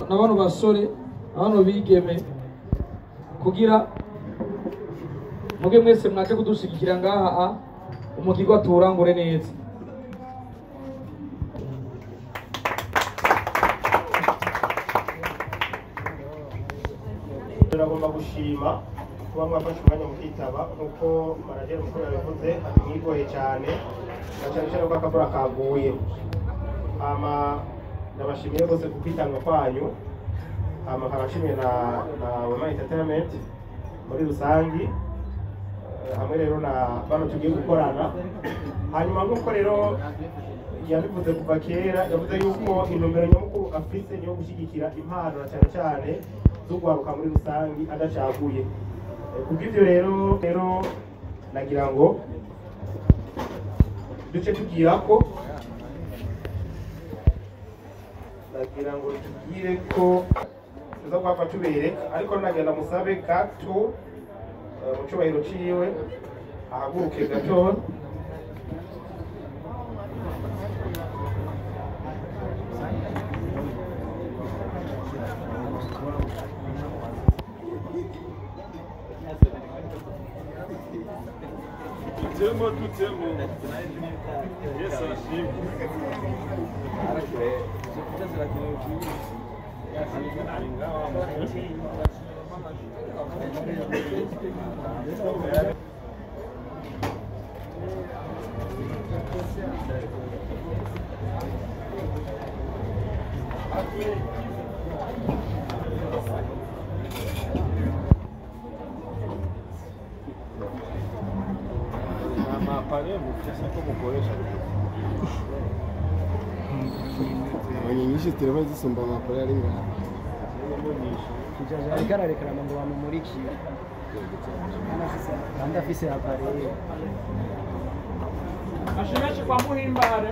N'abano basore abano bigeme kugira muge mwese mwaje kudushigikira ngaha umugirwa turangure neza. Turagomba gushima kuba mwafashe umwanya mukitaba nkuko manager mukuru yabivuze, mwigoye cyane cyane cyane ko akavura kaguye. Ama ndabashimiye rwose ku kwitanga kwanyu, hama nkabashimiye na Wema Entertainment muri rusangi, hamwe rero na bano tugiye gukorana. Hanyuma nk'uko rero yabivuze kuva kera, yavuze yuko intumbero nyamukuru afise niyo gushyigikira impano na cyane cyane z'ugwaruka muri rusangi adacaguye. Kubw'ivyo rero nagira ngo duce tugira ko nagira ngo tugire ko tuza kwapfa tubereka, ariko nagenda musabe gato mu cyubahiro ciwe ahaguruke gato. Tutemo. Yes, ashim. Nyinshi ziraba zisumba amakuru ari ngaha. Ariko ararekarama ngo bamumurikire kandi afise apareye. Ashimeshi kwa Muhimbare.